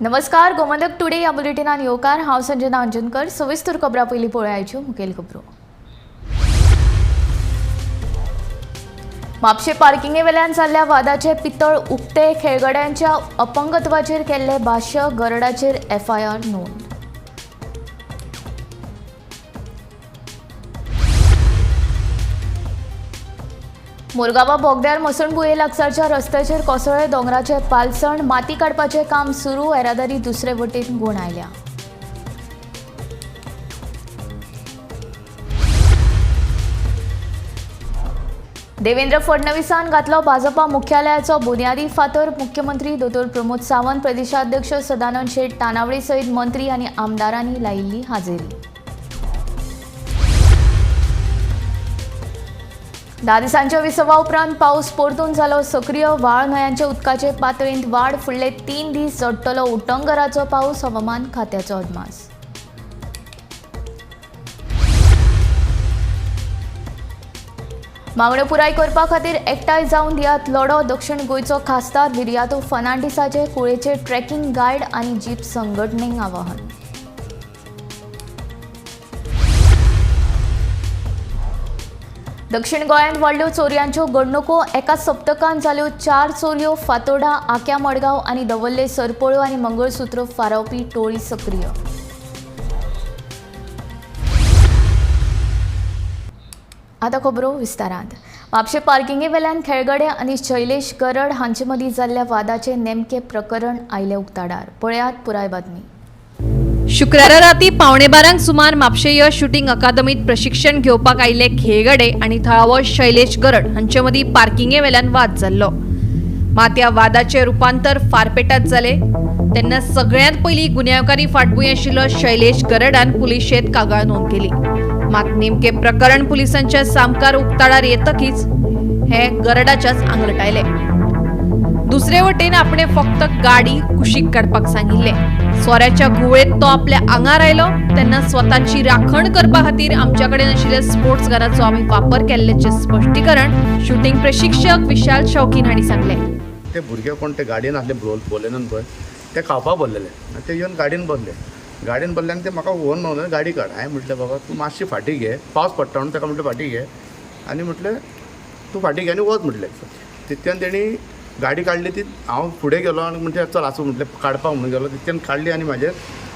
नमस्कार, गोमंतक टुडे ह्या बुलेटिनान येवकार. हांव संजना अंजनकर. सविस्तर खबरां पयलीं पळोवयाच्यो मुखेल खबरो. म्हापशें पार्किंगे वेल्यान जाल्ल्या वादाचे पितळ उक्ते. खेळगड्यांच्या अपंगत्वाचेर केल्ले भाश्य. गरडाचेर एफआयआर नोंद. मुरगांवा बोगद्यार मसणभुंये लागसारच्या रस्त्याचेर कोसळ्ळे दोंगराचे पालसण. माती काडपाचें काम सुरू. येरादारी दुसरे वटेन गुणायल्या. देवेंद्र फडणवीसान घातलो भाजपा मुख्यालयाचो बुन्यादी फातर. मुख्यमंत्री दोतोर प्रमोद सावंत, प्रदेशाध्यक्ष सदानंद शेट तानावडे सयत मंत्री आनी आमदारांनी लायिल्ली हाजेरी. 10 दिसांच्या विसवा उपरांत पावस परतून जालो सक्रीय. व्हाळ न्हंयांच्या उदकाचे पातळींत वाड. फुडले 3 दीस चडटलो उटंगराचो पावस. हवामान खात्याचो अदमास. मागण्यो पुराय करपा खातीर एकठांय जावन दियात लढो. दक्षिण गोंयचो खासदार विरियातो फर्नांडीसाचे कुळेचे ट्रेकिंग गायड आनी जीप संघटनेक आवाहन. दक्षिण गोंयांत वाडल्यो चोरयांच्यो घडणुको. एका सप्तकांत जाल्यो 4 चोरयो. फातोर्डा, आक्या मडगांव आनी दवल्ले सरपळ्यो आनी मंगळसूत्र फारावपी टोळी सक्रीय. आतां खबरो विस्तारांत. म्हापशें पार्किंगे वेल्यान खेळगडे आनी शैलेश गरड हांचे मदीं जाल्ल्या वादाचें नेमकें प्रकरण आयलें उक्ताडार. पळयात पुराय बातमी. शुक्रारा राती 11:45 सुमार म्हापशें यश शुटींग अकादमीत प्रशिक्षण घेवपाक आयिल्ले खेळगडे आनी थळावो शैलेश गरड हांचे मदीं पार्किंगे वेल्यान वाद जाल्लो. मात ह्या वादाचें रुपांतर फारपेटात जालें तेन्ना सगळ्यांत पयलीं गुन्यांवकारी फाटभूंय आशिल्लो शैलेश गरडान पुलिशेंत कागाळ नोंद केली. मात नेमकें प्रकरण पुलिसांच्या सामकार उक्ताडार येतकीच हे गरडाच्याच आंगलट आयलें. दुसरे वटेन आपणे फक्त गाडी कुशीक काडपाक सांगिल्लें. सोऱ्याच्या घुंवळेत तो आपल्या आंगार आयलो तेन्ना स्वताची राखण करपा खातीर आमच्या कडेन आशिल्ल्या स्पोर्ट्स गनाचो आमी वापर केल्ल्याचें स्पश्टीकरण शुटींग प्रशिक्षक विशाल शौकीन हांणी सांगलें. ते भुरगे कोण ते गाडयेन आसले बोलेनन पळय, ते खावपाक बसलेले आनी ते येवन गाडयेन बसले. गाडयेन बसले आनी ते म्हाका फोन मारून गाडी काड. हांवें म्हटलें बाबा तूं मातशी फाटीं घे, पावस पडटा म्हणून ताका म्हटलें फाटीं घे आनी म्हटलें तूं फाटीं घे आनी वच म्हटलें. तितक्यान तेणी गाडी काडली ती हांव फुडें गेलो आनी म्हणजे चल आसूं म्हटलें काडपाक म्हणून गेलो. तितक्यान काडली आनी म्हाजेर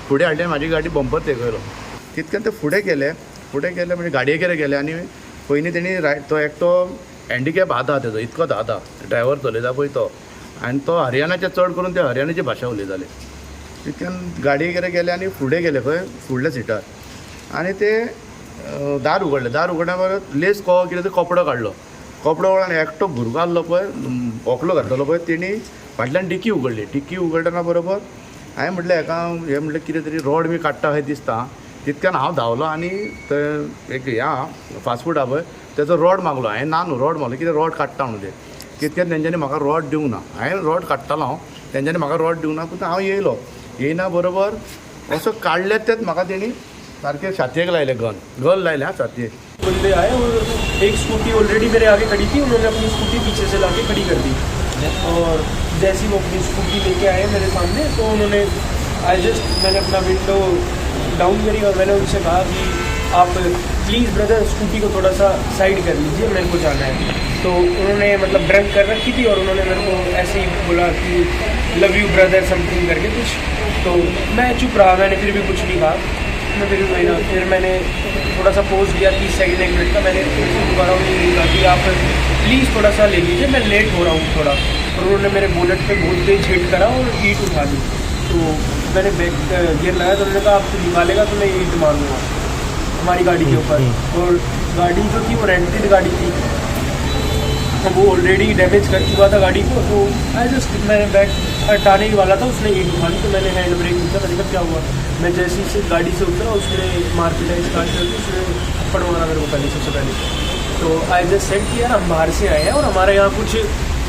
फुडें हाडली आनी म्हाजी गाडी बंपर तेकयलो. तितक्यान ते फुडें गेले, फुडें गेले म्हणजे गाडयेकडेन गेले आनी पयलीं तेणी रायट तो एकटो हँडिकॅप हात आहा तेजो, इतकोच हात आहा, ड्रायव्हर चलयता पळय तो, आनी तो हरियाणाचे चड करून ते हरियाणाची भाशा उलयताले. तितक्यान गाडयेकडेन गेले आनी फुडें गेले खंय फुडल्या सिटार आनी ते दार उगडलें. दार उगडल्या बरोबर लेस कहो कितें तो कपडो काडलो. कपडो उगडलो आनी एकटो भुरगो आसलो पळय, वोकलो घातलेलो पळय, तेणी फाटल्यान डिकी उगडली. डिकी उगडटना बरोबर हांवें म्हटलें हेका हें म्हटलें कितें तरी रोड बी काडटा अशें दिसता. तितक्यान हांव धांवलो आनी थंय एक हें आहा फास्ट फूड आहा पळय, तेजो रोड मागलो. हांवें ना न्हू रोड मागलो, कितें रोड काडटा म्हणून ते. तितक्यान तेंच्यांनी म्हाका रोड दिवंक ना. हांवें रोड काडटालो हांव, तेंच्यांनी म्हाका रोड दिवंक ना. पूण हांव येयलो, येयना बरोबर असो काडले तेच म्हाका तेणी सारकें छातयेक लायलें, गन गन लायलें हा छातयेक. बंदे आए और एक स्कूटी ऑलरेडी मेरे आगे खड़ी थी, उन्होंने अपनी स्कूटी पीछे से लाके खड़ी कर दी और जैसे ही वो अपनी स्कूटी लेके आए मेरे सामने तो उन्होंने I just मैंने अपना विंडो डाउन करी और मैंने उनसे कहा कि आप प्लीज़ ब्रदर स्कूटी को थोड़ा सा साइड कर लीजिए, मेरे को जाना है. तो उन्होंने मतलब ड्रंक कर रखी थी और उन्होंने मेरे को ऐसे ही बोला कि लव you brother something करके कुछ. तो मैं चुप रहा, मैंने फिर भी कुछ नहीं कहा. मैं फिर भी ना फिर मैंने थोड़ा सा पोज लिया 30 सेकंड 1 मिनट का. मैंने फिर से दोबारा उन्हें यही कहा कि आप प्लीज़ थोड़ा सा ले लीजिए, मैं लेट हो रहा हूँ थोड़ा. और उन्होंने मेरे बोनेट पे बहुत तेज हिट करा और ईंट उठा ली. तो मैंने बैक गियर लगाया तो उन्होंने कहा आप तो निकालेगा तो मैं ईंट मारूँगा हमारी गाड़ी के ऊपर. और गाड़ी जो थी वो रेंटेड गाड़ी थी, वो ऑलरेडी डैमेज कर चुका था गाड़ी को. तो I just मैंने बैक हटाने ही वाला था, उसने ईंट उठा ली. तो मैंने हैंड ब्रेक खींचा, मैंने कहा क्या हुआ. मैं जैसे ही से गाड़ी से उतरा उसने मार पिटाई स्टार्ट कर दी. उसने थप्पड़ मारा मेरे को पहले, सबसे पहले. तो I just said कि यार हम बाहर से आए हैं और हमारे यहाँ कुछ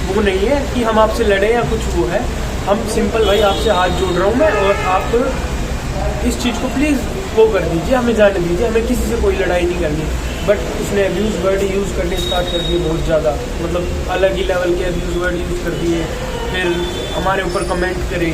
वो नहीं है कि हम आपसे लड़े या कुछ वो है. हम सिंपल भाई आपसे हाथ जोड़ रहा हूँ मैं और आप इस चीज़ को प्लीज़ वो कर दीजिए, हमें जाने दीजिए, हमें किसी से कोई लड़ाई नहीं करनी. बट उसने अब्यूज़ वर्ड यूज़ करने स्टार्ट कर दिए बहुत ज़्यादा, मतलब अलग ही लेवल के अब्यूज़ वर्ड यूज़ कर दिए. फिर हमारे ऊपर कमेंट करे.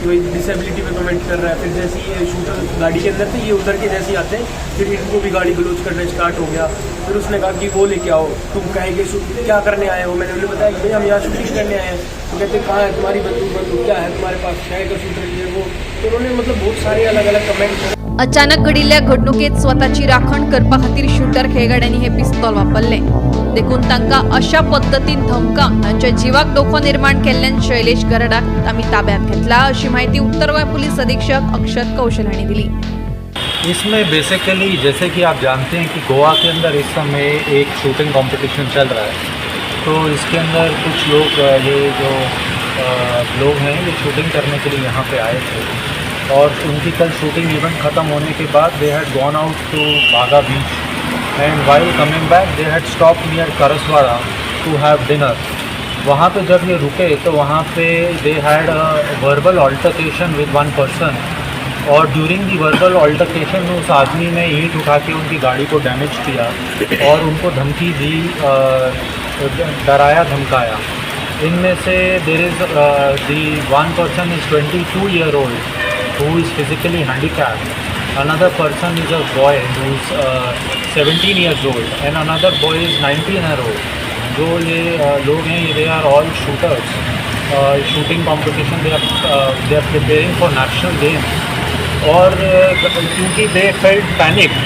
कोई डिसेबिलिटी पे कमेंट कर रहा है। फिर जैसे ही ये शूटर गाड़ी के अंदर थे, ये उतर के जैसे ही आते हैं, फिर इनको भी गाड़ी गलोच करना स्टार्ट हो गया। फिर उसने कहा कि वो लेके आओ, तुम कहे कि क्या करने आए हो। मैंने उन्हें बताया कि भैया हम यहाँ शूटिंग करने आए हैं। तो कहते कहाँ है तुम्हारी बंदूक, बंदूक क्या है तुम्हारे पास, है का शूटर ये वो। तो उन्होंने मतलब बहुत सारे अलग अलग कमेंट अचानक घडिल्ल्या घडणुकेत स्वताची राखण करपा खातीर शूटर खेळगड्यांनी हे पिस्तोल वापरले देखून तांकां अशा पद्दतीन धमकावन तांच्या जिवाक धोको निर्माण केल्ल्यान शैलेश गरडाक आमी ताब्यात घेतला अशी माहिती उत्तर गोंय पोलीस अधीक्षक अक्षत कौशल हांणी दिली। इसमें बेसिकली जैसे कि आप जानते हैं कि गोवा के अंदर इस समय एक शूटिंग कंपटीशन चल रहा है, तो इसके अंदर कुछ लोग ये जो लोग हैं, ये शूटिंग करने के लिए यहाँ पे आए थे और उनकी कल शूटिंग इवेंट ख़त्म होने के बाद they had gone out to Baga beach and while coming back they had stop near Karaswada to have dinner। वहाँ पे जब ये रुके तो वहाँ pay they had a verbal altercation with one person Aur during the verbal altercation में उस आदमी ने ईंट उठा के उनकी गाड़ी को डैमेज किया और उनको धमकी दी, डराया धमकाया। इनमें से there is the one person is 22 year old who is physically handicapped, another person is a boy who is 17 years old and another boy is 19 year old। जो ये लोग हैं, ये they are all shooters, shooting competition, they are preparing for national game। और क्योंकि they felt panic,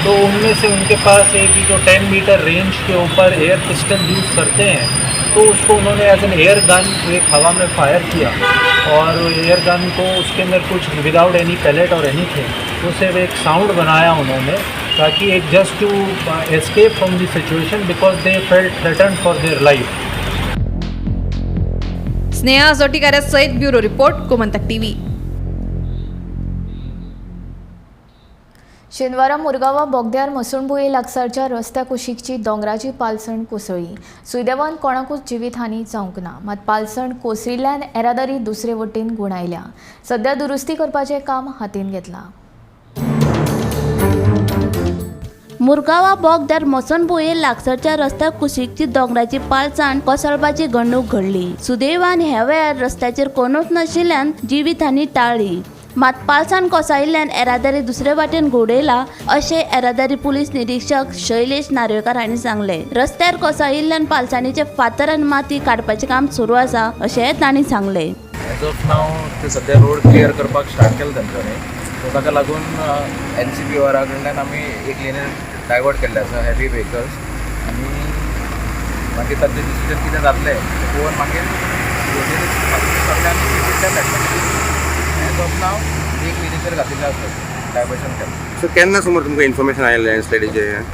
तो उनमें से उनके pass एक ही जो 10 मीटर रेंज के ऊपर एयर पिस्टल यूज़ करते हैं, तो उसको उन्होंने एज एन एयर गन एक हवा में फायर किया और एयर गन को उसके अंदर कुछ विदाउट एनी पैलेट और एनी थिंग, वो सिर्फ एक साउंड बनाया उन्होंने ताकि एक just to escape from the situation because they felt threaten for their life। Sneha जोटीकारा सयत ब्युरो रिपोर्ट, गोमंतक टीव्ही। शेनवारा मुरगांवा बोगद्यार मसणभुंये लागसारच्या रस्त्या कुशीकची दोंगराची पालसण कोसळ्ळी। सुदैवान कोणाकूच जिवीत हानी जावंक ना, मात पालसण कोसळिल्ल्यान येरादारी दुसरे वटेन गुणायल्या। सध्या दुरुस्ती करपाचें काम हातीन घेतलां। मुरगांवा बोगद्यार मसणभुंये लागसरच्या रस्त्या कुशीकची दोंगराची पालसाण कोसळपाची घडणूक घडली। सुदैवान ह्या वेळार रस्त्याचेर कोणूच नाशिल्ल्यान जिवीत हानी टाळ्ळी, मात पालसाण कोसळिल्ल्यान येरादारी दुसरे वाटेन घुंवडयला अशें येरादारी पुलीस निरीक्षक शैलेश नार्वेकार हांणी सांगलें। रस्त्यार कोसळिल्ल्यान पालसाणीचे फातर आनी माती काडपाचें काम सुरू आसा अशेंय तांणी सांगलें। एज ऑफ नाव ते सद्या रोड क्लियर करपाक स्टार्ट केला तेंच्यांनी। सो ताका लागून एनसीपीओआरा कडल्यान आमी एक लेनीर डायवर्ट केल्ले आसा हेवी व्हेकल्स आनी मागीर तांचें डिसिजन कितें जातलें तें पळोवन मागीर मागीर सगळें आमी रिपीट धाडटले। एज ऑफ नाव एक लेनीचेर घातिल्लें आसा, डायवर्शन केलां। सो केन्ना सुमार तुमकां इन्फॉर्मेशन आयलें लँडस्लायडीचें?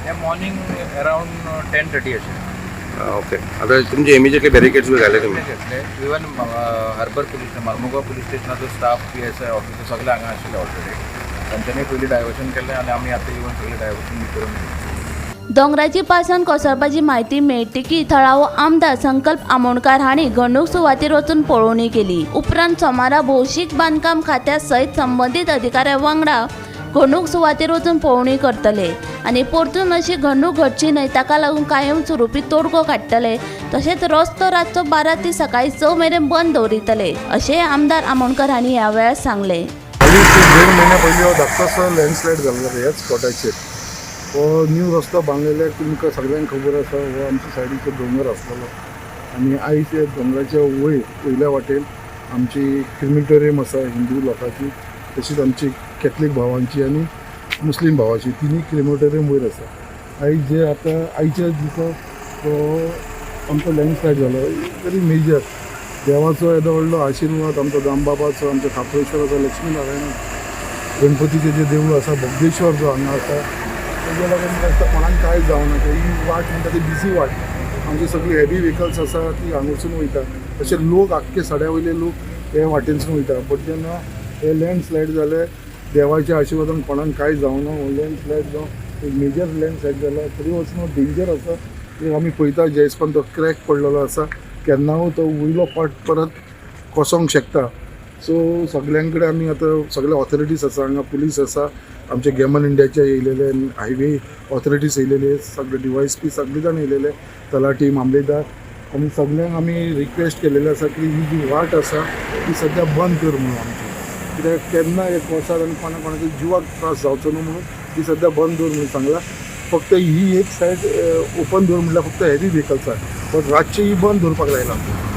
हें मॉर्निंग अरावंड 10:30 अशें। ओके, आतां तुमचे इमिजिएटली बॅरिकेड्स बी घाले तुमी? घेतले। Even harbour police, Marmugao police स्टेशनाचो स्टाफ, पीएसआय ऑफिसर सगळे हांगा आशिल्ले ऑलरेडी। तांच्यांनी पयलीं डायवर्शन केल्लें आनी आमी आतां येवन सगळें डायवर्शन बी करून दिलें। दोंगराची पालसण कोसळपाची म्हायती मेळटकीच थळावो आमदार संकल्प आमोणकार हांणी घडणूक सुवातेर वचून पळोवणी केली। उपरांत सोमारा भौशीक बांदकाम खात्या सयत संबंदीत अधिकाऱ्यां वांगडा घडणूक सुवातेर वचून पळोवणी करतले आनी परतून अशी घडणूक घडची न्हय ताका लागून कायमस्वरुपी तोडगो काडटले। तशेंच रस्तो रातचो 12 ते सकाळी 6 मेरेन बंद दवरितले अशेंय आमदार आमोणकर हांणी ह्या वेळार सांगलें। हालींच एक देड म्हयन्या पयलीं हो धाकटोसो लँडस्लायड जाल्लो ह्याच स्पॉटाचेर। हो न्यू रस्तो बांदलेल्याक तुमकां सगळ्यांक खबर आसा, हो आमच्या सायडीचो दोंगर आसलेलो आनी आयज त्या दोंगराच्या वयर वयल्या वाटेन आमची क्रिमिटोरियम आसा हिंदू लोकांची, तशीच आमची कॅथलीक भावांची आनी मुस्लीम भावाची, तिनूय क्रिमिटोरियम वयर आसा। आयज जे आतां आयच्या दिसा हो आमचो लँडस्लायड जालो, व्हेरी मेजर। देवाचो येदो व्हडलो आशिर्वाद आमचो दामबाबाचो, आमच्या खाप्रेश्वराचो, लक्ष्मी नारायण गणपतीचें जें देवूळ आसा, बोगदेश्वर जो हांगा आसा, तेज्या लागून म्हाका दिसता कोणाक कांय जावना। ही वाट म्हणटा ती बिजी वाट, आमची सगळी हेवी व्हेकल्स आसा ती हांगासून वयता, तशे लोक आख्खे सड्या वयले लोक हे वाटेनसून वयता। बट जेन्ना हे लँडस्लायड जाले, देवाच्या आशिर्वादान कोणाक कांय जावना। हो लँडस्लायड जावन एक मेजर लँडस्लायड जाला, तरी वचून डेंजर आसा। एक आमी पळयता जे हिसपान तो क्रॅक पडलेलो आसा, केन्नाय तो वयलो पार्ट परत कोसोंक शकता। सो सगळ्यां कडेन आमी आतां सगळे ऑथॉरिटीज आसा हांगा, पुलीस आसा, आमचे गॅमन इंडियाचे येयलेले, हायवे ऑथॉरिटीज येयलेले, सगळे डीवायएसपी सगळे जाण येयलेले, तलाठी, मामलेदार। आनी सगल्यांक आमी रिक्वेस्ट केलेली आसा की ही जी वाट आसा ती सद्या बंद कर म्हणून आमची, कित्याक केन्ना एक वसात आनी कोणा कोणाच्या जिवाक त्रास जावचो न्हू म्हणून ती सद्या बंद दवर म्हणून सांगला. फक्त ही एक सायड ओपन दवर म्हणल्यार फक्त हेवी व्हेकल्साक, बट रातची ही बंद दवरपाक लायला.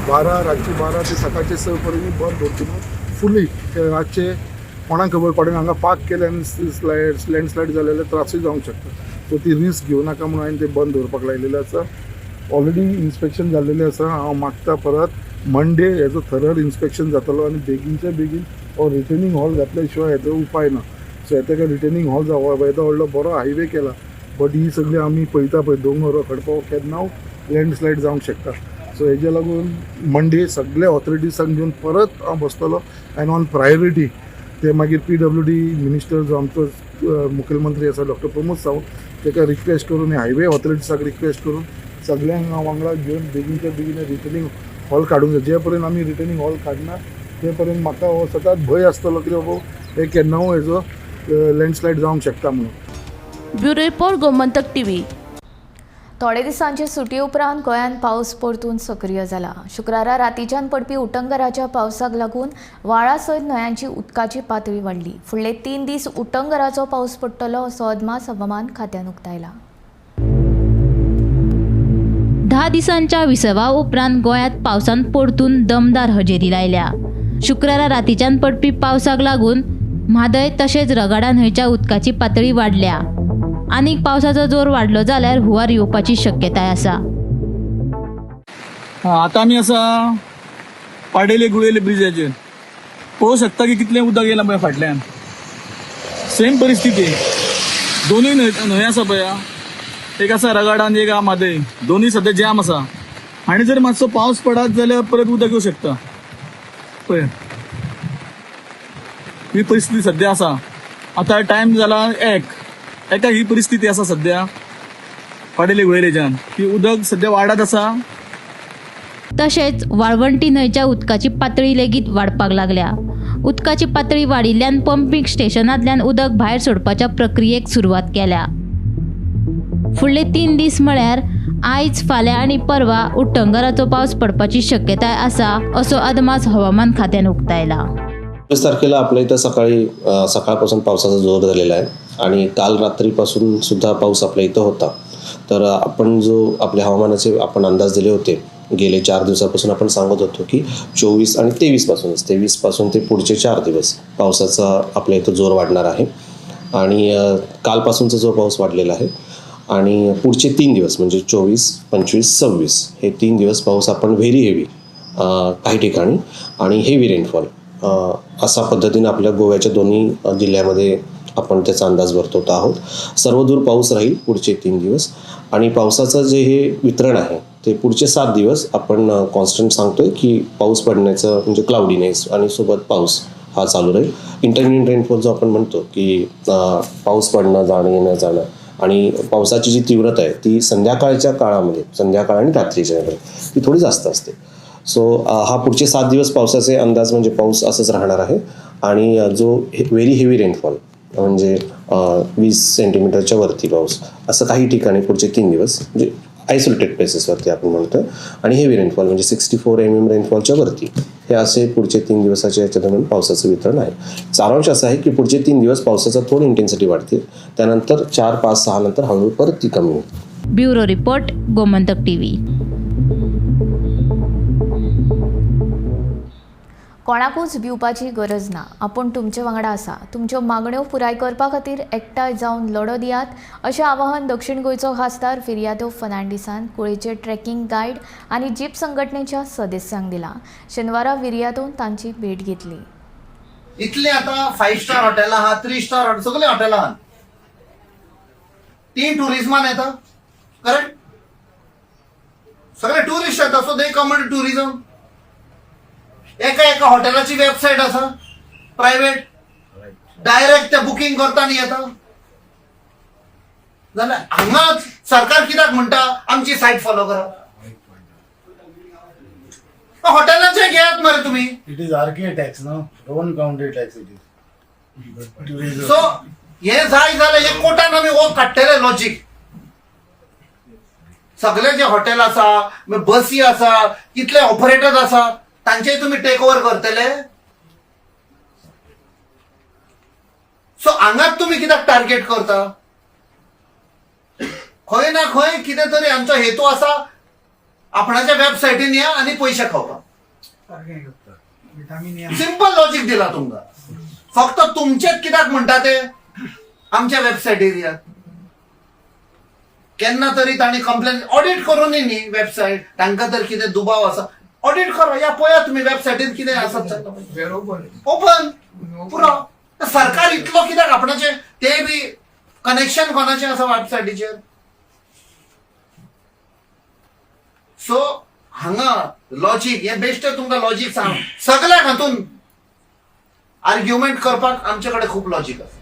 12 रातची 12 ते सकाळचे 6 पर्यंत ही बंद दवरची म्हणून फुली रातचे कोणाक खबर पडना हांगा पार्क केले आनी लँडस्लायड जाले जाल्यार त्रासूय जावंक शकता. सो ती रिस्क घेवं नाका म्हणून हांवें ते बंद दवरपाक लायलेलें आसा. ऑलरेडी इन्स्पेक्शन जाल्लेलें आसा. हांव मागता परत मंडे हेजो थरर इन्स्पेक्शन जातलो आनी बेगीनच्या बेगीन हो रिटर्निंग हॉल घातल्या शिवाय हेजो उपाय ना. सो ताका रिटर्निंग हॉल जावं, येदो व्हडलो बरो हायवे केला, बट ही सगळी आमी पळयता पळय दोंगर खडपो केन्ना लँडस्लायड जावंक शकता. सो हेजे लागून मंडे सगळे ऑथॉरिटीजांक घेवन परत हांव बसतलो आनी ऑन प्रायोरिटी ते मागीर PWD minister जो आमचो मुखेलमंत्री आसा डॉक्टर प्रमोद सावंत ताका रिक्वेस्ट करून हायवे ऑथॉरिटीजाक रिक्वेस्ट करून सगळ्यांक हांव वांगडा घेवन बेगीनच्या बेगीन रिटर्निंग हॉल काडूंक जाय. जे पर्यंत आमी रिटर्निंग हॉल काडना ते पर्यंत म्हाका हो सदांच भंय आसतलो की बाबा हे केन्नाय हेजो लँडस्लायड जावंक शकता म्हणून. Bureau report, Gomantak TV. थोडे दिसांचे सुटये उपरांत गोंयांत पावस परतून सक्रीय जाला. शुक्रारा रातीच्यान पडपी उटंगराच्या पावसाक लागून व्हाळा सयत न्हंयांची उदकाची पातळी वाडली. फुडले 3 दीस उटंगराचो पावस पडटलो असो अदमास हवामान खात्यान उक्तायला. 10 दिसांच्या विसवा उपरांत गोंयांत पावसान परतून दमदार हजेरी लायल्या. शुक्रारा रातीच्यान पडपी पावसाक लागून म्हादय तशेंच रगाडा न्हंयच्या उदकाची पातळी वाडल्या. आनीक पावसाचो जोर वाडलो जाल्यार हुंवार येवपाची शक्यताय आसा. आतां आमी आसा पाडेले गुळेले ब्रिजाचेर. पळोवंक शकता की कितलें उदक येयलां पळय फाटल्यान. सेम परिस्थिती, दोनूय न्हंय आसा पळय, एक आसा रगाडा आनी एक आहा म्हादय. दोनूय सद्या जॅम आसा आनी जर मातसो पावस पडत जाल्यार परत उदक येवं शकता. पळय ही परिस्थिती सद्या आसा. आतां टायम जाला एका ही परिस्थिती आसा सद्या पाडेले गुळेलेच्यान की उदक सद्या वाडत आसा. तशेंच वाळवंटी न्हंयच्या उदकाची पातळी लेगीत वाडपाक लागल्या. उदकाची पातळी वाडिल्ल्यान पंपींग स्टेशनांतल्यान उदक भायर सोडपाच्या प्रक्रियेक सुरवात केल्या. फुडले 3 दीस म्हळ्यार आयज, फाल्यां आनी परवा उटंगराचो पावस पडपाची शक्यताय आसा असो अदमास हवामान खात्यान उक्तायला. 24 तारखेला आपल्या इथं सकाळी सकाळपासून पावसाचा जोर झालेला आहे आणि काल रात्रीपासून सुद्धा पाऊस आपल्या इथं होता. तर आपण जो आपल्या हवामानाचे आपण अंदाज दिले होते गेले 4 दिवसापासून आपण सांगत होतो की 24 आणि 23पासूनच 23 पासून ते पुढचे 4 दिवस पावसाचा आपल्या इथं जोर वाढणार आहे आणि कालपासूनचा जो पाऊस वाढलेला आहे आणि पुढचे 3 दिवस म्हणजे 24, 25, 26 हे 3 दिवस पाऊस आपण व्हेरी हेवी काही ठिकाणी आणि हेवी रेनफॉल असा पद्धतीनं आपल्या गोव्याच्या दोन्ही जिल्ह्यामध्ये आपण त्याचा अंदाज वर्तवत आहोत. सर्वदूर पाऊस राहील पुढचे 3 दिवस आणि पावसाचं जे हे वितरण आहे ते पुढचे 7 दिवस आपण कॉन्स्टंट सांगतोय की पाऊस पडण्याचं म्हणजे क्लाउडीनेस आणि सोबत पाऊस हा चालू राहील. इंटरमिडिएट रेनफॉल जो आपण म्हणतो की पाऊस पडणं, जाणं येणं जाणं आणि पावसाची जी तीव्रता आहे ती संध्याकाळच्या काळामध्ये, संध्याकाळ आणि रात्रीच्या वेळेमध्ये ती थोडी जास्त असते. सो हा पुढचे 7 दिवस पावसाचे अंदाज म्हणजे पाऊस असंच राहणार आहे आणि जो व्हेरी हेवी रेनफॉल म्हणजे 20 सेंटीमीटरच्या वरती पाऊस असं काही ठिकाणी पुढचे 3 दिवस म्हणजे आयसोलेटेड प्लेसेसवरती आपण म्हणतो आणि हेवी रेनफॉल म्हणजे 64 mm रेनफॉलच्या वरती हे असे पुढचे 3 दिवसाच्या याच्या दरम्यान पावसाचं वितरण आहे. सारांश असा आहे की पुढचे 3 दिवस पावसाचा थोडी इंटेन्सिटी वाढते, त्यानंतर 4, 5, 6 नंतर हळूहळू परत ती कमी होईल. Bureau report, Gomantak TV. कोणाकूच भिवपाची गरज ना, आपूण तुमचे वांगडा आसा. तुमच्यो मागण्यो पुराय करपा खातीर एकठांय जावन लढो दियात अशें आवाहन दक्षिण गोंयचो खासदार विरियातो फर्नांडीसान कुळेचे ट्रेकिंग गायड आनी जीप संघटनेच्या सदस्यांक दिला. शेनवारा विरियातोन तांची भेट घेतली. इतले आतां 5 स्टार हॉटेलां आहा, 3 स्टार सगळे हॉटेलां आहा, ती ट्युरिजमान येता, करेक्ट? सगळे ट्युरिस्ट येता, so they come in tourism. एका एका हॉटेलाची वेबसायट आसा प्रायव्हेट, डायरेक्ट ते बुकींग करता आनी येता. जाल्यार हांगा सरकार कित्याक म्हणटा आमची सायट फॉलो करा? हॉटेलाचे घेयात मरे तुमी. It is RK tax न्हू, Rowan county tax it is. So हे जाय जाल्यार हे कोर्टान आमी वो काडटले लॉजीक. सगळे जे हॉटेल आसा, बसी आसा, कितले ऑपरेटर आसा, तांचेय तुमी टेक ओवर करतले. सो हांगाच तुमी कित्याक टार्गेट करता? खंय ना खंय कितें तरी आमचो हेतू आसा, आपणाच्या वेबसायटीन या आनी पयशे खावपाक. सिंपल लॉजीक दिला तुमकां. फक्त तुमचेच कित्याक म्हणटा ते आमच्या वेबसायटीर या. केन्ना तरी तांणी कंप्लेन ऑडिट करूनय न्ही वेबसायट, तांकां तर कितें दुबाव आसा ऑडिट करा, या पळया तुमी वेबसायटीर कितें आसा. ओपन पुरो. सरकार इतलो कित्याक आपणाचे ते बी कनेक्शन कोणाचें आसा वेबसायटीचेर. सो हांगा लॉजीक हें बेश्टें तुमकां लॉजीक सांग, सगळ्याक हातून आर्ग्युमेंट करपाक आमचे कडेन खूब लॉजीक आसा.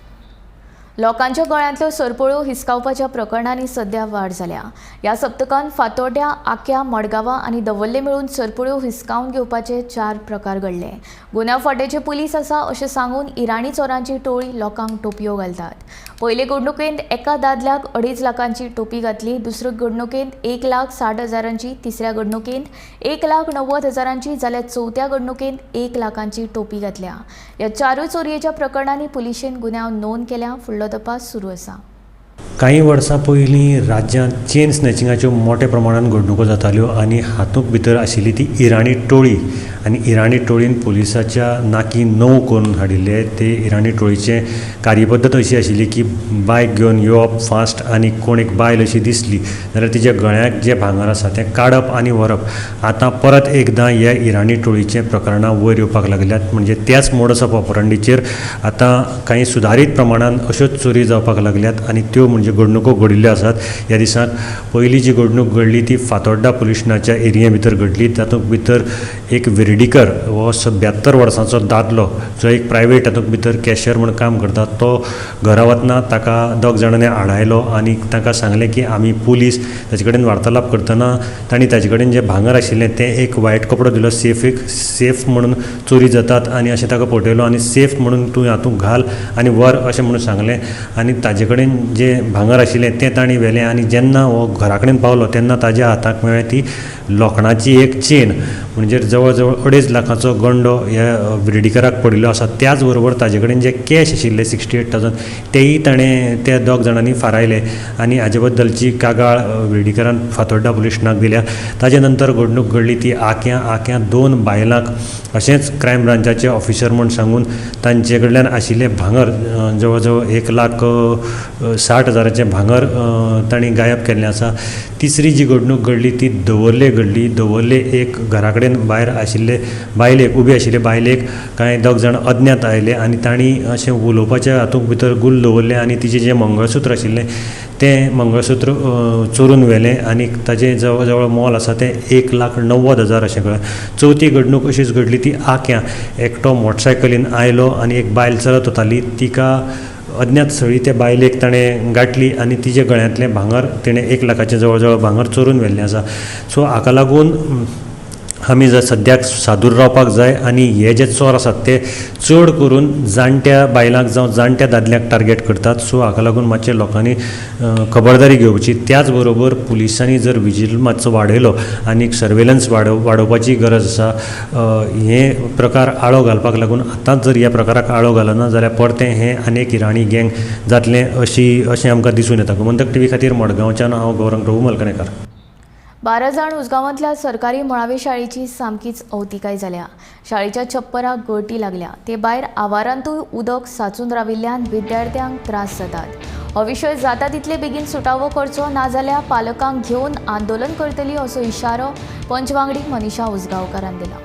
लोकांच्या गळ्यांतल्यो सरपळ्यो हिसकावपाच्या प्रकरणांनी सध्या वाड जाल्या. ह्या सप्तकान फातोड्ड्या, आक्या, मडगांवा आनी दवर्ले मेळून सरपळ्यो हिसकावन घेवपाचे 4 प्रकार घडले. गुन्यांव फांट्याचे पुलीस आसा अशें सांगून इराणी चोरांची टोळी लोकांक टोपयो घालतात. पयले घडणुकेंत एका दादल्याक 2.5 लाखांची टोपी घातली, दुसरे घडणुकेंत 1,60,000ची, तिसऱ्या घडणुकेंत 1,90,000ची, जाल्यार चवथ्या घडणुकेंत 1 लाखांची टोपी घातल्या. ह्या 4 चोरयेच्या प्रकरणांनी पुलिशेन गुन्यांव नोंद केल्या. फुडलो तपास सुरू आसा. कांय वर्सां पयलीं राज्यांत चेन स्नॅचिंगाच्यो मोठ्या प्रमाणान घडणुको जाताल्यो आनी हातूंत भितर आशिल्ली ती इराणी टोळी आनी इराणी टोळीन पुलिसाच्या नाकी 9 करून हाडिल्ले. ते इराणी टोळीचे कार्यपद्दत अशी आशिल्ली की बायक घेवन येवप फास्ट आनी कोण एक बायल अशी दिसली जाल्यार तिच्या गळ्याक जें भांगर आसा तें काडप आनी व्हरप. आतां परत एकदां ह्या इराणी टोळीचें प्रकरणां वयर येवपाक लागल्यात. म्हणजे त्याच मोडस ऑफ ऑपरंडीचेर आतां कांय सुदारीत प्रमाणान अश्योच चोरी जावपाक लागल्यात आनी त्यो म्हणजे घडणुको घडिल्ल्यो आसात. ह्या दिसांत पयली जी घडणूक घडली ती फातोड्डा पुलीस स्टेशनाच्या एरिये भितर घडली. तातूंत भितर एक विर्डीकर हो 72 वर्सांचो दादलो जो एक प्रायवेट तातूंत भितर कॅशियर म्हूण काम करता, तो घरा वतना ताका 2 जाणांनी आडायलो आनी ताका सांगलें की आमी पुलीस. ताचे कडेन वार्तालाप करतना तांणी ताचे कडेन जें भांगर आशिल्लें तें एक वायट कपडो दिलो, सेफ म्हणून चोरी जातात आनी अशें ताका पटयलो आनी सेफ म्हणून तूं हातूंत घाल आनी व्हर अशें म्हणून सांगलें आनी ताजे कडेन जें भांगर आशिल्लें तें तांणी व्हेलें. आनी जेन्ना हो घरा कडेन पावलो तेन्ना ताज्या हाताक मेळ्ळें ती लोखणाची एक चेन, म्हणजे जवळ जवळ 2.5 लाखाचो गंडो ह्या विर्डीकराक पडिल्लो आसा. त्याच बरोबर ताजे कडेन जे कॅश आशिल्ले 68,000 तेय ताणें त्या 2 जाणांनी फारायले आनी हाजे बद्दलची कागाळ विर्डीकरान फातोड्डा पुलीस स्टेशनाक दिल्या. ताजे नंतर घडणूक घडली ती आक्यां 2 बायलांक अशेंच क्रायम ब्रांचाचे ऑफिसर म्हूण सांगून तांचे कडल्यान आशिल्लें भांगर जवळ जवळ 1,60,000 भांगर तांणी गायब केल्लें आसा. तिसरी जी घडणूक घडली ती दवर्ले घडली. दवर्ले एक घरा कडेन भायर आशिल्ले बायलेक, उबे आशिल्ले बायलेक कांय 2 जाण अज्ञात आयले आनी तांणी अशें उलोवपाच्या हातूंत भितर गुल दवरलें आनी तिचें जें मंगळसूत्र आशिल्लें तें मंगळसूत्र चोरून व्हेलें आनी ताजें जवळ जवळ मोल आसा तें 1,90,000 अशें कळ्ळें. चवथी घडणूक अशीच घडली ती आक्यां एकटो मोटरसायकलीन आयलो आनी एक बायल चलत वताली, तिका अज्ञात सळी त्या बायलेक ताणें गांठली आनी तिच्या गळ्यांतलें भांगर तिणें 1 लाखाचें जवळ जवळ भांगर चोरून व्हेल्लें आसा. सो हाका लागून आमी जर सद्याक सादूर रावपाक जाय आनी हे जे चोर आसात ते चड करून जाणट्या बायलांक जावं जाणट्या दादल्यांक टार्गेट करतात. सो हाका लागून मातशें लोकांनी खबरदारी घेवची. त्याच बरोबर पुलिसांनी जर विजील मातसो वाडयलो आनी सर्वेलन्स वाडोवपाची गरज आसा. हे प्रकार आळो घालपाक लागून आतांच जर ह्या प्रकाराक आळो घालना जाल्यार परतें हें आनी एक इराणी गँग जातलें अशें आमकां दिसून येता. गोमंतक टीव्ही खातीर मडगांवच्यान हांव गौरंग प्रभू मलकणेकर. 12 जाण उसगांवांतल्या सरकारी मुळावे शाळेची सामकीच अवतिकाय जाल्या. शाळेच्या छप्पराक गळटी लागल्या. ते भायर आवारांतूय उदक साचून राविल्ल्यान विद्यार्थ्यांक त्रास जातात. हो विशय जाता तितले बेगीन सुटावो करचो, नाजाल्यार पालकांक घेवन आंदोलन करतली असो इशारो पंच वांगडी मनीषा उसगांवकारान दिला.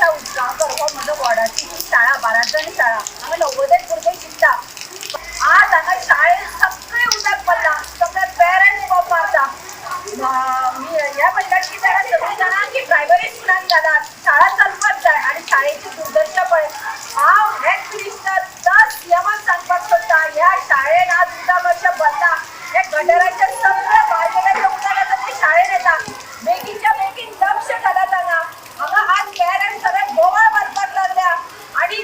उसगांवकर हो म्हजो वॉर्डाची ही शाळा, 12 जाण शाळा, हांगा 90 भुरगे शिकता. आज हांगा शाळेत सगळें उदक पडलां, सगळे पेरंट्स बोब मारता. मी ह्या म्हणटा की जाणा सगळीं जाणां की प्रायमरी स्कुलान घालात, शाळा चलपाक जाय आनी शाळेची दुर्दशा पळय. हांव हेड मिनिस्टर दस सीएमाक सांगपाक सोदता, ह्या शाळेन आज उदक अशें भरलां, हे गटराचें सगळें भायलें उदक आसा तें शाळेन येता. बेगीनच्या बेगीन लक्ष घालात हांगा. हांगा आज पेरंट्स सगळे बोवाळ मारपाक लागल्या आनी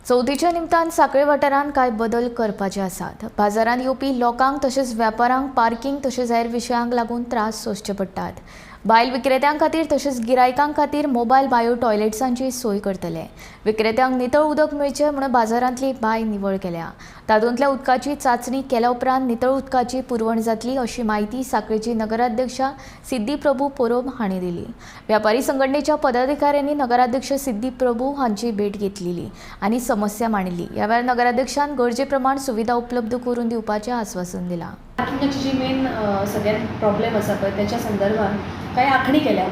चवथीच्या निमतान सांखळे वाठारांत कांय बदल करपाचे आसात. बाजारांत येवपी लोकांक तशेंच वेपारांक पार्किंग तशेंच हेर विशयांक लागून त्रास सोंसचे पडटात. बायल विक्रेत्यां खातीर तशेंच गिरायकां खातीर मोबायल बायो टॉयलेट्सांची सोय करतले. विक्रेत्यांक नितळ उदक मेळचें म्हणून बाजारांतली बांय निवळ केल्या. तातूंतल्या उदकाची चांचणी केल्या उपरांत नितळ उदकाची पुरवण जातली अशी म्हायती सांखळेची नगराध्यक्षा सिद्धी प्रभू पोरोब हांणी दिली. व्यापारी संघटनेच्या पदाधिकाऱ्यांनी नगराध्यक्ष सिद्धी प्रभू हांची भेट घेतलेली आनी समस्या मांडली. ह्या वेळार नगराध्यक्षान गरजे प्रमाण सुविधा उपलब्ध करून दिवपाचें आस्वासन दिलां. पार्किंगाची जी मेन सगळ्यात प्रॉब्लेम आसा पळय त्याच्या संदर्भात कांय आखणी केल्या.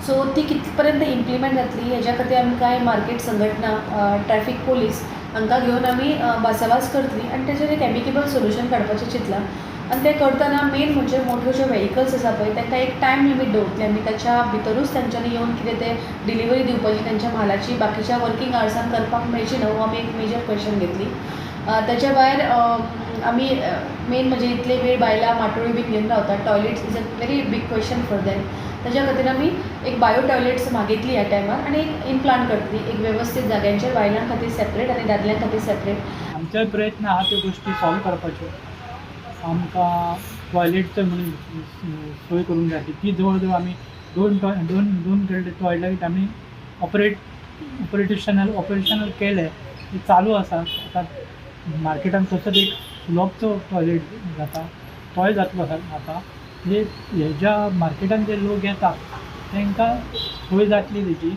सो ती कित पर्यंत इम्प्लिमेंट जातली हेज्या खातीर आमी कांय मार्केट संघटना, ट्रॅफीक पोलीस हांकां घेवन आमी भासाभास करतली आनी तेजेर एक एमिकेबल सोल्युशन काडपाचें चिंतलां. आनी तें करतना मेन म्हणजे मोठ्यो ज्यो व्हेकल्स आसा पळय तांकां एक टायम लिमीट दवरतली आमी, ताच्या भितरूच तांच्यांनी येवन कितें तें डिलिव्हरी दिवपाची तांच्या म्हालाची बाकीच्या वर्किंग आवर्सान करपाक मेळची ना, हो आमी एक मेजर क्वेश्चन घेतली. ताच्या भायर आमी मेन म्हणजे इतले वेळ बायलां माटोळी बीन घेवन रावतात, toilets is a very big question for them. ताच्या खातीर आमी एक बायो टॉयलेट्स मागितली ह्या टायमार आनी एक इम्प्लांट करतली एक वेवस्थीत जाग्यांचेर बायलां खातीर सेपरेट आनी दादल्यां खातीर सेपरेट. आमचोय प्रयत्न आहा त्यो गोश्टी सॉल्व करपाच्यो. आमकां टॉयलेटचो म्हणून सोय करूंक जाय ती जवळ जवळ आमी दोन दोन दोन टॉयलेट आमी ऑपरेशनल केले, ते चालू आसा. आतां मार्केटान तसोच एक सुलभचो टॉयलेट जाता तोय जातलो आतां. म्हणजे हेज्या मार्केटान जे लोक येता तांकां सोय जातली तेजी.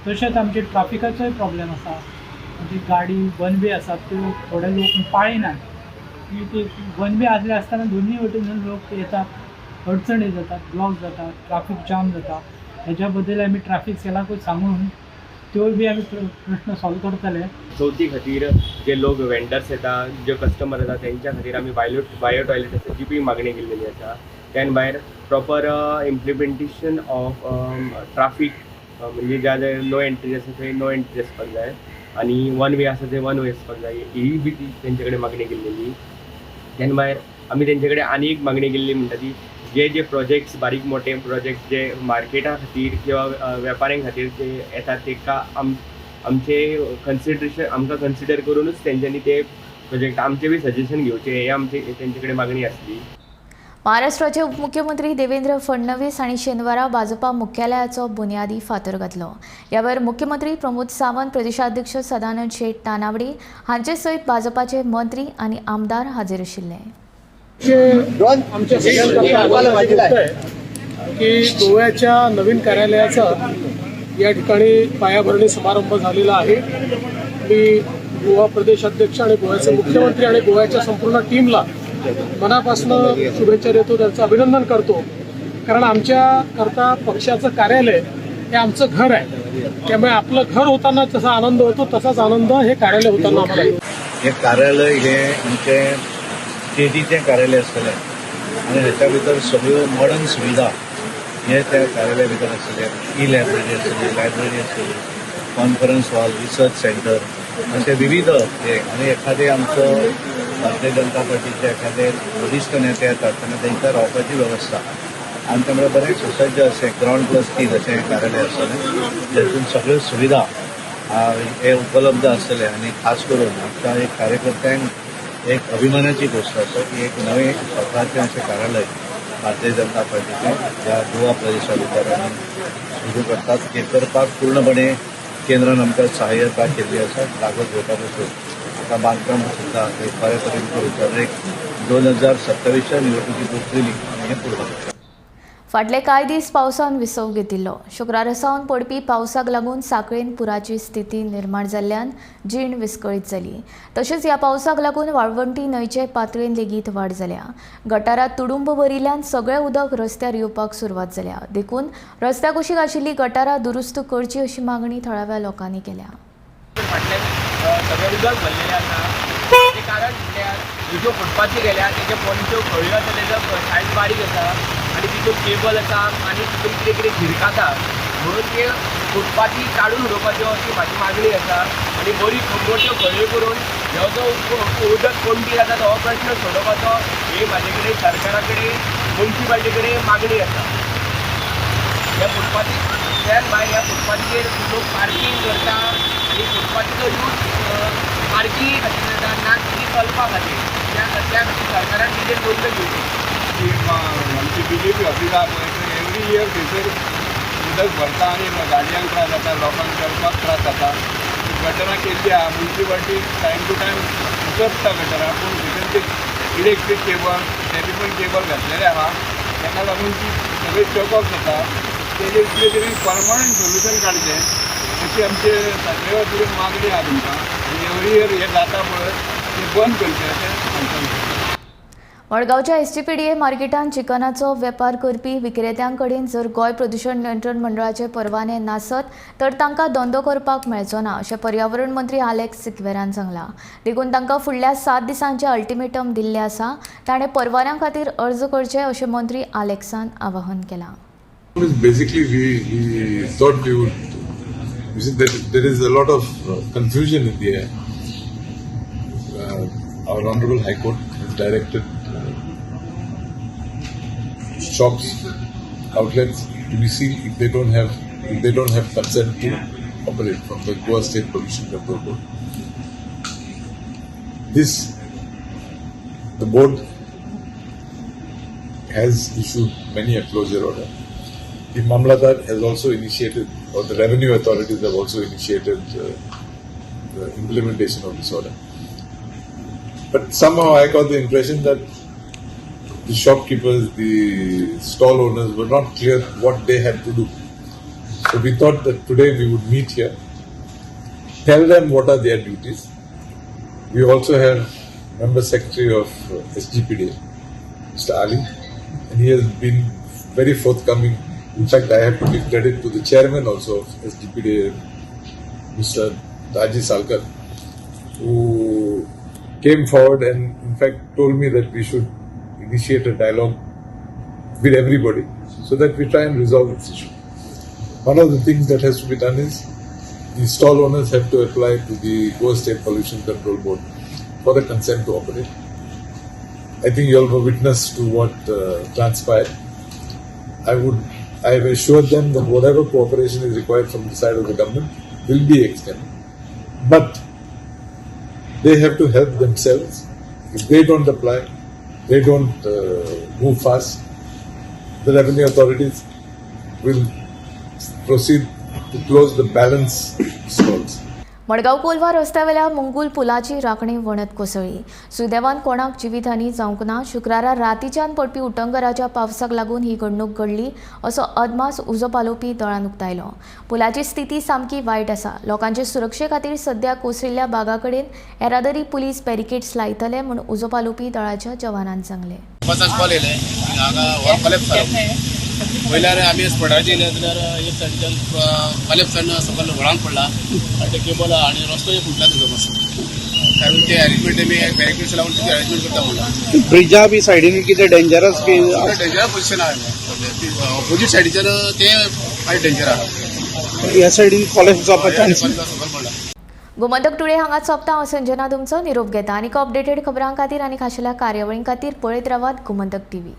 तशेंच आमचे ट्राफिकाचोय प्रॉब्लेम आसा. म्हणजे गाडी वन वे आसा त्यो थोडे लोक पाळिनात. ती वन वे आसले आसतना दोनूय वटेन लोक येतात, अडचणी जातात, ब्लॉक जाता, ट्राफीक जाम जाता. हेज्या बद्दल आमी ट्राफीक सेलाकूय सांगून त्योय बी आमी प्रश्न सॉल्व करतले. चवथी खातीर जे लोक वेंडर्स येता, जे कस्टमर येता तेंच्या खातीर आमी बायो टॉयलेटाची बी मागणी केल्लेली आसा. त्यान भायर प्रॉपर इम्प्लिमेंटेशन ऑफ ट्राफीक, म्हणजे ज्या जाग्यार नो एंट्री आसा थंय नो एंट्री आसपाक जाय आनी वन वे आसा थंय वन वे आसपाक जाय, ही बी तेंचे कडेन मागणी केल्लेली. त्यान भायर आमी तेंचे कडेन आनी एक मागणी केल्ली म्हणटा ती जे जे प्रोजेक्ट्स बारीक मोठे प्रोजेक्ट जे मार्केटा खातीर किंवा वेपाऱ्यां खातीर जे येतात तेका आमचे कन्सिडरेशन आमकां कन्सिडर करूनच तेंच्यांनी ते प्रोजेक्ट आमचे बी सजेशन घेवचे, हे आमचे तेंचे कडेन मागणी आसली. महाराष्ट्राचे उपमुख्यमंत्री देवेंद्र फडणवीस हांणी शेनवारा भाजपा मुख्यालयाचो बुन्यादी फातर घातलो. ह्या वेळार मुख्यमंत्री प्रमोद सावंत, प्रदेशाध्यक्ष सदानंद शेट तानावडे हांचे सयत भाजपाचे मंत्री आनी आमदार हाजीर आशिल्ले. आमच्या सगळ्यांना की गोव्याच्या नवीन कार्यालयाचा या ठिकाणी पायाभरणी समारंभ झालेला आहे. मी गोवा प्रदेशाध्यक्ष आणि गोव्याचे मुख्यमंत्री आणि गोव्याच्या संपूर्ण टीमला मनापासून शुभेच्छा देतो, त्यांचं अभिनंदन करतो. कारण आमच्या करता पक्षाचं कार्यालय हे आमचं घर आहे, त्यामुळे आपलं घर होताना जसा आनंद होतो तसाच आनंद हे कार्यालय होताना आम्हाला. हे कार्यालय हे आमचे स्टेटीचें कार्यालय आसतलें आनी हेच्या भितर सगळ्यो मॉडर्न सुविधा हे त्या कार्यालया भितर आसतले. ई लायब्ररी आसतली, लायब्ररी आसतली, कॉन्फरन्स हॉल, रिसर्च सेंटर अशे विविध हे. आनी एखादे आमचो भारतीय जनता पार्टीचे एखादे वरिश्ठ नेते येतात तेन्ना तांकां रावपाची वेवस्था आनी त्यामुळे बरें सुसज्ज अशें ग्रावंड +3 अशें कार्यालय आसतलें जेतून सगळ्यो सुविधा हे उपलब्ध आसतले. आनी खास करून आमच्या एक कार्यकर्त्यांक एक अभिमानाची गोष्ट आसा की एक नवें स्वताचें अशें कार्यालय भारतीय जनता पार्टीचें ज्या गोवा प्रदेशा भितर आमी सुरू करतात ते करपाक पूर्णपणे केंद्रान आमकां सहाय्यता केल्ली आसा. कागद घेवपा पसून आतां बांदकाम सुद्दां एक बरे तरेन करून एक 2027 निवडणुकी पयलीं आमी हें पूर्ण करतले. फाटले कांय दीस पावसान विसव घेतिल्लो. शुक्रारा सावन पडपी पावसाक लागून सांखळेन पुराची स्थिती निर्माण जाल्ल्यान जीण विस्कळीत जाली. तशेंच ह्या पावसाक लागून वाळवंटी न्हंयचे पातळेन लेगीत वाड जाल्या. गटारात तुडुंब भरिल्ल्यान सगळें उदक रस्त्यार येवपाक सुरवात जाल्या. देखून रस्त्या कुशीक आशिल्ली गटारां दुरुस्त करची अशी मागणी थळाव्या लोकांनी केल्या. सगळें उदक भरलेलें आसा तेजें कारण म्हणल्यार ज्यो फुटपाथी गेल्या तेजे पोंदच्यो खळयो आसा तेजो सायज बारीक आसा आनी तितून केबल आसा आनी तितून कितें कितें झिरकाता, म्हणून ते फुटपाथी काडून उडोवपाच्यो अशी म्हाजी मागणी आसा. आनी बरी मोट्यो खळयो करून हो जो उदक कोंडी जाता तो प्रश्न सोडोवपाचो ही म्हाजे कडेन सरकारा कडेन मुन्सिपालिटी कडेन मागणी आसा. ह्या फुटपाथी त्यान भायर ह्या फुटपाथीचेर लोक पार्कींग करता आनी फुटपाथीचो यूज पार्किंगे खातीर जाता ना ती चलपा खातीर. त्या त्या खातीर सरकारान तेजेर पयलो घेवचें. आमची बीजेपी ऑफिस आहा पळय, थंय एवरी इयर थंयसर उदक भरता आनी गाडयांक त्रास जाता, लोकांक चलपाक त्रास जाता. गटरां केल्ली आहा, मुन्सिपाल्टी टायम टू टायम उचलता गटरां, पूण भितर ते इलेक्ट्रीक केबल ते बी पण केबल घातलेले आहा, ताका लागून ती सगळी चॉकअप जाता. तेजेर कितें तरी परमनंट सोल्युशन काडचें अशी आमचे सगळे वतीन मागणी आहा तुमकां. आनी एवरी इयर हें जाता पळय, तें बंद करचें अशें सांगता. मडगांवच्या एसजीपीडीए मार्केटांत चिकनाचो वेपार करपी विक्रेत्यां कडेन जर गोंय प्रदूशण नियंत्रण मंडळाचे परवाने नासत तर तांकां धंदो करपाक मेळचो ना अशें पर्यावरण मंत्री आलेक्स सिक्वेरान सांगलां. देखून तांकां फुडल्या 7 दिसांचें अल्टिमेटम दिल्लें आसा. ताणें परवान्या खातीर अर्ज करचे अशें मंत्री आलेक्सान आवाहन केलां. Basically, we thought we would. You see, there is a lot of confusion in the air. Our Honorable High Court has directed shops, outlets to be sealed if they don't have consent to operate from the Goa State Pollution Control Board. The board has issued many a closure order. The Mamlatdar has also initiated, or the revenue authorities have also initiated the implementation of this order. But somehow I got the impression that the shopkeepers, the stall owners were not clear what they had to do. So we thought that today we would meet here, tell them what are their duties. We also have Member Secretary of SGPDA, Mr. Ali, and he has been very forthcoming. In fact, I have to give credit to the chairman also of SGPDA, Mr. Raji Salkar, who came forward and in fact told me that we should initiate a dialogue with everybody so that we try and resolve this issue. One of the things that has to be done is the stall owners have to apply to the Goa State Pollution Control Board for the consent to operate. I think you all were witness to what transpired. I have assured them that whatever cooperation is required from the side of the government will be extended. But they have to help themselves. If they don't apply, they don't move fast, the revenue authorities will proceed to close the balance stalls. Madgaon Colva रस्त्यावेल्या Mungul पुलाची राखणी वणत कोसळ्ळी. सुदैवान कोणाक जिवीतहानी जावंक ना. शुक्रारा रातीच्यान पडपी उटंगराच्या पावसाक लागून ही घडणूक घडली असो अदमास उजो पालोवपी दळान उक्तायलो. पुलाची स्थिती सामकी वायट आसा. लोकांचे सुरक्षे खातीर सध्या कोसळिल्ल्या भागा कडेन येरादारी पुलीस बॅरिकेड्स लायतले म्हूण उजो पालोवपी दळाच्या जवानान सांगलें. पांचांक कॉल येयलें, हांगा हो कॉलेप्स जाला. पयल्यार आमी स्पॉटाचेर येयले जाल्यार एक सायडीच्यान कॉलेप्स जावन सकयल व्हळान पडला आनी ते केबल आनी रस्तो फुटला तेजो मातसो. कारण ते अरेंजमेंट आमी बॅरिकेड्स लावन तेजी अरेंजमेंट करता म्हणला. ब्रिजा बी सायडीन कितें डेंजरस बी डेंजरस पोजिशन आहा. ऑपोजीट सायडीच्यान ते मागीर डेंजर आहा. ह्या सायडीन कॉलेप्स जावपाक चान्स. सकयल पडला. गोमंतक टुडे हांगा सोंपता. हांव संजना तुमचो निरोप घेता. आनीक अपडेटेड खबरां खातीर आनी खाशेल्या कार्यावळीं खातीर पळयत रावात गोमंतक टीव्ही.